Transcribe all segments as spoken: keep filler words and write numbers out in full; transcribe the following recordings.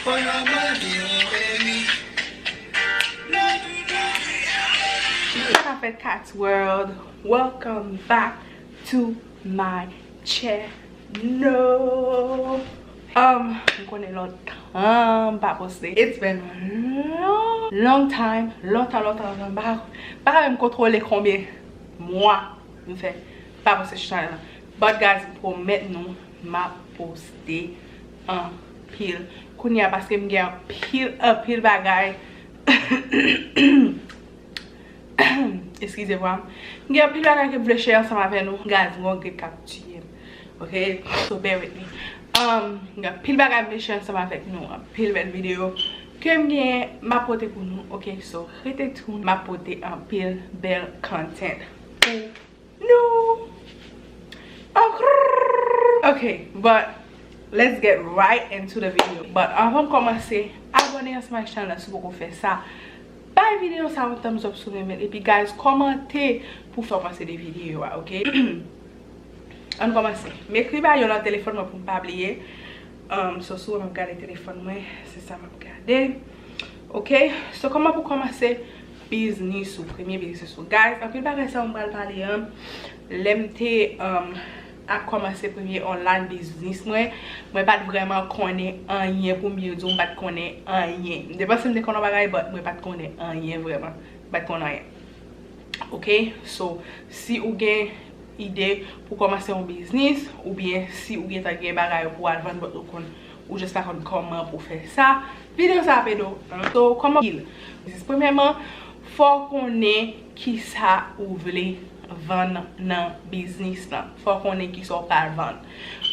Sa ka fèt, Kats World? Welcome back to my channel. Um, m konnen lontan m pa poste. It's been long, long time, lontan, lontan, lontan. M pa, m pa ka menm kontwole konbyen mwa m fè pa poste sou chanèl la. But guys, m pwomèt nou, m ap poste anpil. Kounye a, paske m gen anpil, anpil bagay. Eskize vwa m. M gen anpil bagay ke m vle share ansanm avè nou. Guys, m gon grip k ap tiye m. Ok? So bear with me. Um, m gen anpil bagay m vle share ansanm avèk nou. Anpil bèl videyo ke m gen, m ap pote pou nou. Ok? So, rete tune. M ap pote anpil bèl content pou nou. Ok, but let's get right into the video. But anvan m kòmanse, abòne ansanm ak chanèl la si w poko fè sa. Bay videyo sa yon thumbs up si w renmen l. Epi guys, kòmante pou fè w panse de videyo a, ok? Ann kòmanse. M ekri ba yo nan telefòn mwen pou m pa bliye. Um, so, si w wè m ap gade telefòn mwen, se sa m ap gade. Ok, so kòman pou kòmanse biznis ou, premye biznis ou? Guys, anpil bagay sa yo m pral pale an, lè m te um, ap kòmanse premye online biznis mwen, mwen pa t vrèman konnen anyen pou m byen di w, m pa t konnen anyen. M te panse m te konn yon bagay, but mwen pa t konnen anyen vrèman. M pa t konn anyen. Ok, so si ou gen ide pou kòmanse yon biznis, oubyen si ou gentan gen bagay ou pou al vann, but ou konn, ou just pa konn kòman pou fè sa, videyo sa ap ede w. So, kòman pil? Premyèman, fò w konnen kisa ou vle vann nan biznis lan. Fò w konnen kisa w pral vann.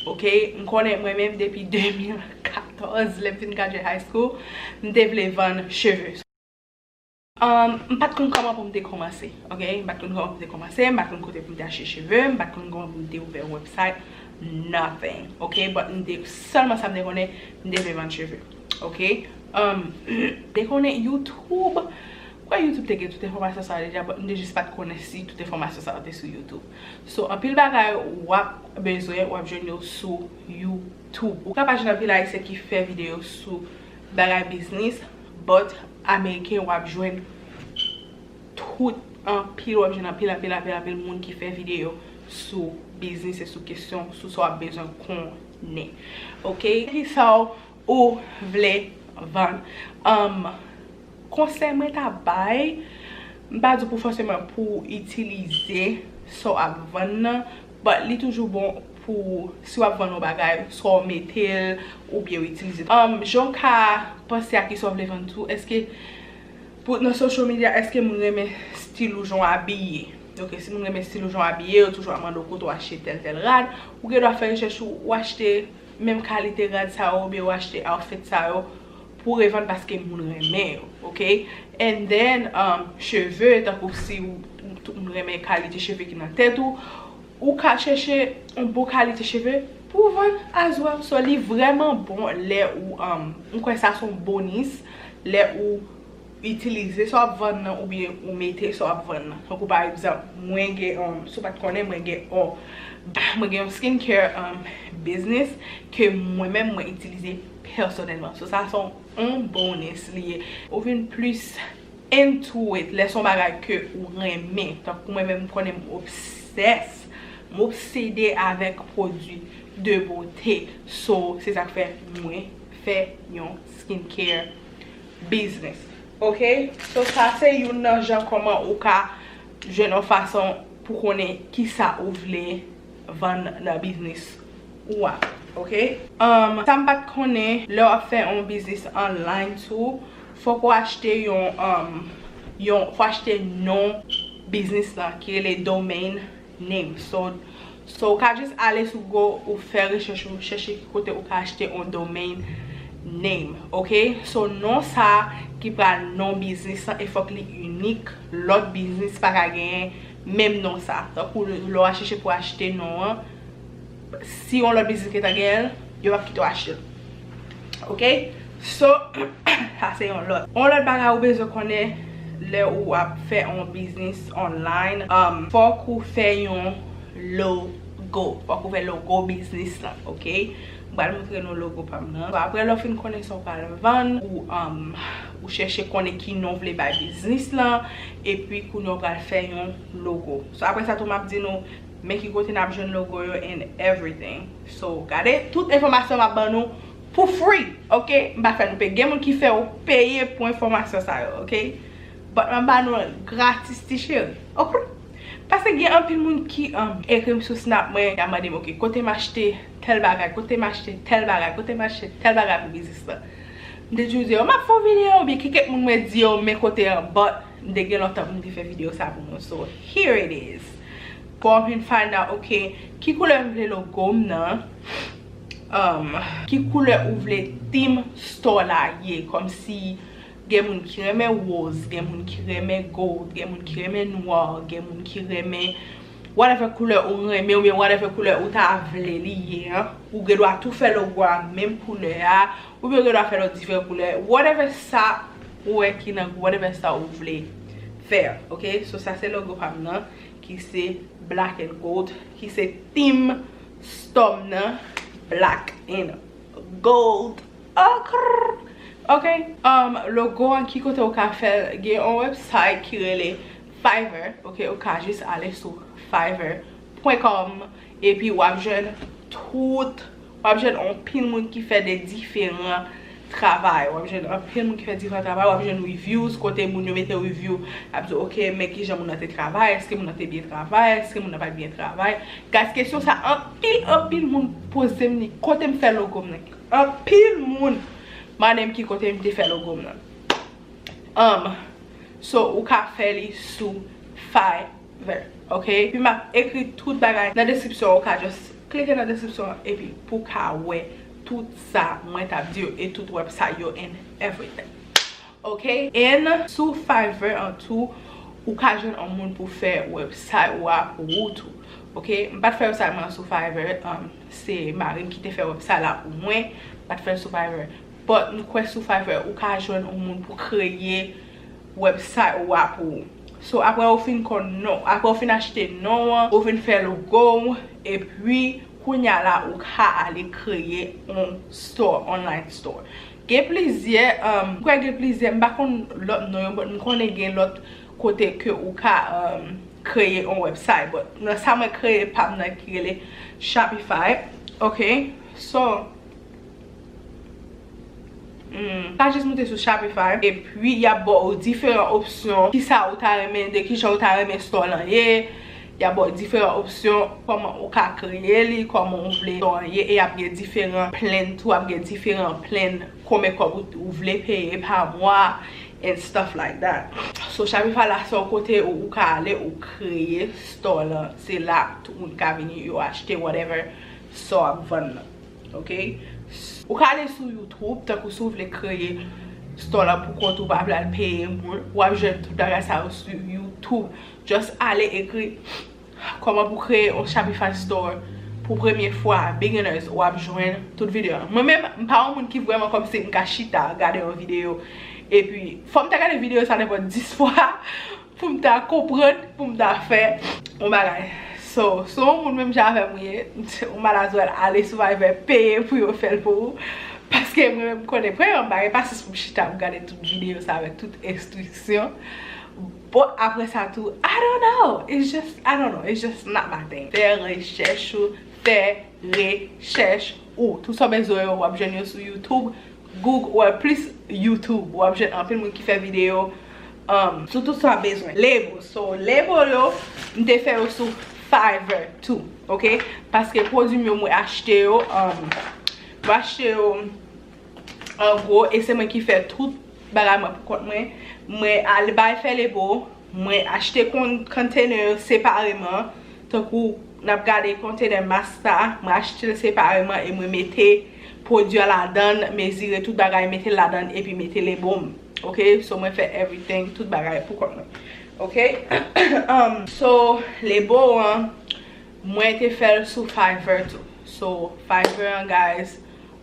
Ok, m konnen mwen menm depi de mil katòz, lè m fin gradye high school, m te vle vann cheve. Um, m pa t konn kòman pou m te kòmanse, ok? M pa t konn kòman pou m te kòmanse, m pa t konn kote pou m te achte cheve, m pa t konn kòman pou m te ouvè website, nothing, ok? But m te, sèlman sa m te konnen, m te vle vann cheve, ok? Um, m te konnen YouTube, kwa YouTube te gen tout enfòmasyon sa yo deja, but m te jis pa t konnen si tout enfòmasyon sa yo te sou YouTube. So, anpil bagay w ap bezwen, w ap jwenn yo sou YouTube. Ou ka pa jwenn anpil Ayisyen ki fè videyo sou bagay biznis, but Ameriken w ap jwenn tout, anpil, w ap jwenn anpil, anpil, anpil, anpil moun ki fè videyo sou biznis e sou kesyon, sou sa w ap bezwen konnen. Ok? Kisa w vle vann? Um, konsèy mwen ta bay, m pa di w pou fòseman pou w itilize sa w ap vann nan, but li toujou bon pou, si w ap vann yon bagay, swa w mete l oubyen w itilize. Um, jan w ka panse a kisa w vle vann tou, èske pou, nan social media, èske moun renmen stil ou jan w abiye? Ok, si moun renmen stil ou jan w abiye, yo toujou ap mande w kote w achte tèl, tèl rad, ou gen dwa fè rechèch ou, ou achte menm kalite rad sa yo, oubyen w achte outfit sa yo pou revann paske moun renmen yo, ok? And then, um, cheve, tankou si w, tout moun renmen kalite cheve ki nan tèt ou, ou ka chèche yon bon kalite cheve pou w vann as well. So, li vrèman bon lè ou, um, m kwè sa se yon bonis, lè ou itilize sa w ap vann nan oubyen ou mete sa w ap vann nan. Tankou pa egzanp, mwen gen, um, si w pa t konnen, mwen gen yon, mwen gen yon skincare, um, business ke mwen menm mwen itilize pèsonèlman. So, sa se yon, yon bonis li ye. Ou vin plis into it, lè se yon bagay ke ou renmen. Tankou mwen menm, m konnen m obsès, m obsede avèk pwodui de bote. So, se sa k fè mwen fè yon skincare business. Ok? So, sa se youn nan jan kòman ou ka jwenn yon fason pou konnen kisa ou vle vann nan biznis ou a. Ok? Um, sa m pa t konnen, lè w ap fè yon biznis online tou, fòk ou achte yon, um, yon, fò achte non biznis lan ki rele domain name. So, so ou ka jis ale sou Google, ou fè rechèch ou, chèche ki kote ou ka achte yon domain name, ok? So, non sa ki pral non biznis lan, e fòk li inik, lòt biznis pa ka genyen menm non sa. Tankou lè w a chèche pou achte non an, si yon lòt biznis gentan genyen l, yo p ap kite w achte l. Ok? So, sa se yon lòt. Yon lòt bagay ou bezwen konnen lè ou ap fè yon biznis online, um, fòk ou fè yon logo. Go, fòk ou fè logo biznis lan, ok? M pral montre nou logo pa m nan. Apre lè w fin konnen sa w pral vann, ou, um, ou chèche konnen ki non w vle bay biznis lan, epi kounye a w pral fè yon logo. So, apre sa tou, m ap di nou men ki kote n ap jwenn logo yo and everything. So, gade, tout enfòmasyon m ap ban nou pou free, ok? M pa fè nou peye. Gen moun ki fè w peye pou enfòmasyon sa yo, ok? But m ap ba nou l gratis, ti cheri. Ok? Paske gen anpil moun ki, um, ekri m sou Snap mwen, y ap mande m, ok, kote m achte tèl bagay, kote m achte tèl bagay, kote m achte tèl bagay pou biznis lan. M te toujou di yo, m ap fè yon videyo, oubyen ki kèk moun mwen di yo, men kote an, but m te gen lontan pou m te fè videyo sa pou nou. So, here it is. Pou w vin find out, ok, ki koulè m vle logo m nan, um, ki koulè ou vle theme store la ye, kòmsi gen moun ki renmen woz, gen moun ki renmen gold, gen moun ki renmen nwa, gen moun ki renmen whatever koulè ou renmen, oubyen whatever koulè ou ta vle li ye an. Ou gen dwa tou fè logo a menm koulè a, oubyen ou gen dwa fè l yon diferan koulè. Whatever sa ou wè ki nan, whatever sa ou vle fè. Ok? So, sa se logo pa m nan, ki se black and gold, ki se theme store m nan, black and gold. Ok. Ok. Um, logo an, ki kote ou ka fè l? Gen yon website ki rele Fiverr. Ok, ou ka jis ale sou fiverr point com, epi w ap jwenn tout, w ap jwenn anpil moun ki fè de diferan travay. W ap jwenn anpil moun ki fè diferan travay. W ap jwenn reviews, kote moun yo mete review, ap di, ok, men kijan moun nan te travay, èske moun nan te byen travay, èske moun nan pa t byen travay. Guys, kesyon sa, anpil, anpil moun poze m li, kote m fè logo m nan. Anpil moun mande m ki kote m te fè logo m nan. Um, so, ou ka fè li sou Fiverr, ok? Epi m ap ekri tout bagay nan deskripsyon, ou ka just klike nan deskripsyon an, epi pou w ka wè tout sa mwen t ap di yo, e tout website yo and everything. Ok? And sou Fiverr an tou, ou ka jwenn yon moun pou fè website ou a pou ou tou. Ok? M pa t fè website mwen sou Fiverr, um, se mari m ki te fè website la pou mwen. M pa t fè l sou Fiverr. But m kwè sou Fiverr, ou ka jwenn yon moun pou kreye website ou a pou ou. So, apre ou fin konn non, apre ou fin achte non an, ou fin fè logo w, epi kounye a la, ou ka ale kreye yon store, online store. Gen plizyè, um, m kwè gen plizyè, m pa konn lòt non yo, but m konnen gen lòt kote ke ou ka, um, kreye yon website. But nan sa mwen kreye pa m nan ki rele Shopify. Ok? So, hmm, ou ka jis moute sou Shopify, epi y ap ba w diferan opsyon, kisa ou ta renmen, de kijan ou ta renmen store lan ye. Y ap ba w diferan opsyon, kòman ou ka kreye li, kòman ou vle store an ye, e y ap gen diferan plan tou, ap gen diferan plan, konbyen kòb ou, ou vle peye pa mwa, and stuff like that. So, Shopify la, se yon kote ou, ou ka ale, ou kreye store lan. Se la, tout moun ka vini, yo achte whatever sa w ap vann nan. Ok? Ou ka ale sou YouTube, tankou si w vle kreye store la pou kont ou, pa vle al peye moun, w ap jwenn tout bagay sa yo sou YouTube. Just ale ekri kòman pou kreye yon Shopify store pou premye fwa, beginners, w ap jwenn tout videyo a. Mwen menm, m pa yon moun ki vrèman kòmsi m ka chita gade yon videyo. Epi, fò m ta gade videyo sa nenpòt dis fwa pou m ta konprann, pou m ta fè yon bagay. So, si w yon moun menm jan avè m ou ye, yon malazwèl, ale sou Fiverr, peye pou yo fè l pou ou. Paske mwen menm, m konnen, premyèman, m pa gen pasyans pou m chita, pou m gade tout videyo sa avèk tout enstriksyon. Bon, apre sa tou, I don't know. It's just, I don't know. It's just not my thing. Fè rechèch ou, fè rechèch ou. Tout sa w bezwen yo, w ap jwenn yo sou YouTube. Google, well, plis YouTube. W ap jwenn anpil moun ki fè videyo, um, sou tout sa w bezwen. Label. So, label yo, m te fè yo sou Fiverr tou, ok? Paske pwodui m yo, mwen achte yo, um, mwen achte yo an gwo, e se mwen ki fè tout bagay mwen pou kont mwen. Mwen al bay fè label, mwen achte kon-, container yo separeman. Tankou n ap gade container mask sa, mwen achte l separeman e mwen mete pwodui a ladan l, mezire tout bagay, mete l ladan l epi mete label m. Ok, so mwen fè everything, tout bagay pou kont mwen. Ok, um, so label an, mwen te fè l sou Fiverr tou. So Fiverr an, guys,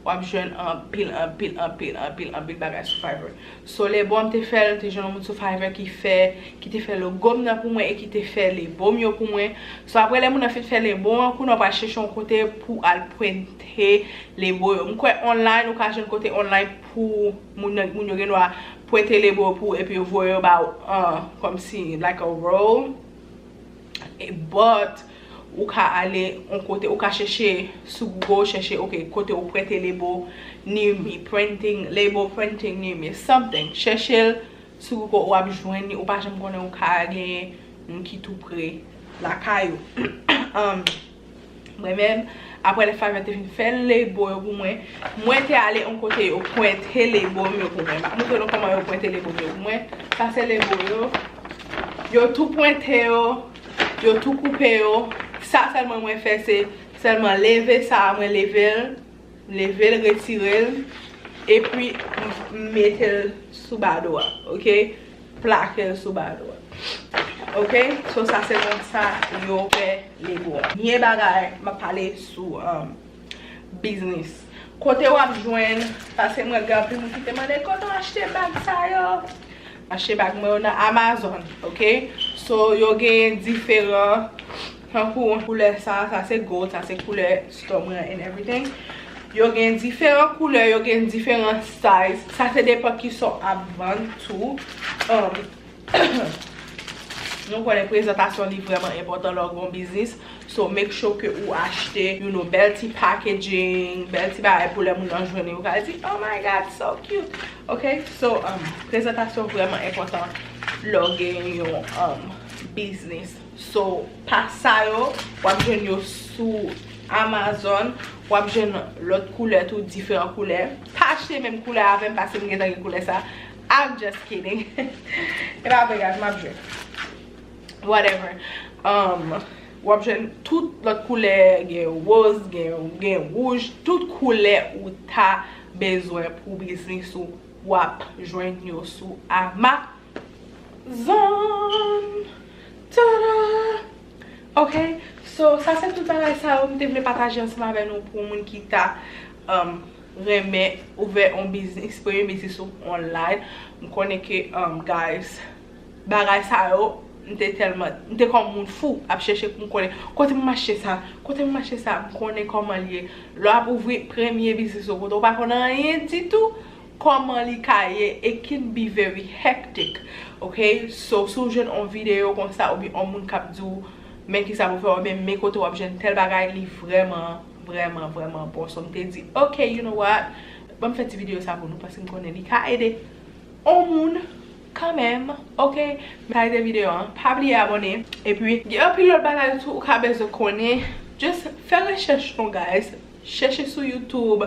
W ap jwenn anpil, anpil, anpil, anpil, anpil bagay sou Fiverr. So, lebo m te fè l, te jwenn yon moun sou Fiverr ki fè, ki te fè logo m nan pou mwen e ki te fè lebo m yo pou mwen. So, apre lè moun nan fin fè lebo an, kounye a w pral chèche yon kote pou al pwente lebo yo. M kwè online, ou ka jwenn kote online pou moun nan, moun yo gen dwa pwente lebo yo pou ou epi yo voye yo ba w an, kòmsi, like a roll. E, but, ou ka ale yon kote, ou ka chèche sou Google, chèche, ok, kote ou pwente lebo, near me, printing, lebo printing near me, something. Chèche l sou Google, w ap jwenn li, ou pa janm konnen ou ka genyen moun ki tou pre lakay ou. Um, mwen menm, apre lè Fiverr te fin fè lebo yo pou mwen, mwen te ale yon kote yo pwente lebo m yo pou mwen. M ap montre nou kòman yo pwente lebo m yo pou mwen. Sa se lebo yo. Yo tou pwente yo, yo tou koupe yo. Sa sèlman mwen fè se sèlman leve sa a, mwen leve l, leve l, retire l, epi m, m mete l sou bado a, ok? Plake l sou bado a. Ok? So, sa se konsa yo fè lebo a. Premye bagay, m ap pale sou, um, biznis. Kote w ap jwenn, paske mwen gen anpil moun ki te mande, "Kote w achte bag sa yo?" M achte bag mwen yo nan Amazon, ok? So, yo gen diferan, tankou koulè sa, sa se gold, sa se koulè store mwen and everything. Yo gen diferan koulè, yo gen diferan size. Sa se depan ki sa w ap vann tou. Um, nou konnen prezantasyon li vrèman enpòtan lè w gen yon biznis. So, make sure ke ou achte, you know, bèl ti packaging, bèl ti bagay pou lè moun nan jwenn li, yo ka di, "Oh my God, so cute." Ok? So, um, prezantasyon vrèman enpòtan lè w gen yon, um, biznis. So, pa sa yo, w ap jwenn yo sou Amazon, w ap jwenn lòt koulè tou, diferan koulè. Pa achte menm koulè avè m, paske m gentan gen koulè sa. I'm just kidding. E pa vre, guys, m ap jwe. Whatever. Um, w ap jwenn tout lòt koulè, gen woz, gen, gen wouj, tout koulè ou ta bezwen pou biznis ou, w ap jwenn yo sou Amazon. Tada! Ok, so sa se tout bagay sa yo m te vle pataje ansanm avè nou pou moun ki ta, um, renmen ouvè yon biznis, premye biznis ou online. M konnen ke, um, guys, bagay sa yo, m te tèlman, m te kòm moun fou ap chèche pou m konnen kote m achte sa, kote m achte sa, m konnen kòman l ye. Lè w ap ouvri premye biznis ou, kote w pa konn anyen ditou, kòman li ka ye, it can be very hectic, ok? So, si w jwenn yon videyo konsa, oubyen yon moun k ap di w, "Men kisa pou fè," oubyen, "Men kote w ap jwenn tèl bagay," li vrèman, vrèman, vrèman bon. So, m te di, "Ok, you know what? Ban m fè ti videyo sa pou nou," paske m konnen li ka ede yon moun kanmenm, ok? Sa a te videyo an. Pa bliye abòne. Epi, gen anpil lòt bagay tou ou ka bezwen konnen. Just fè rechèch nou, guys. Chèche sou YouTube,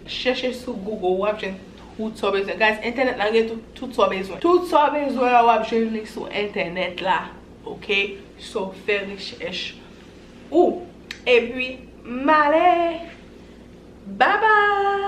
chèche sou Google, w ap jwenn tout sa w bezwen. Guys, entènèt la gen tout, tout sa w bezwen. Tout sa w bezwen an, w ap jwenn li sou entènèt la. Ok? So, fè rechèch ou. Epi, m ale. Bye bye!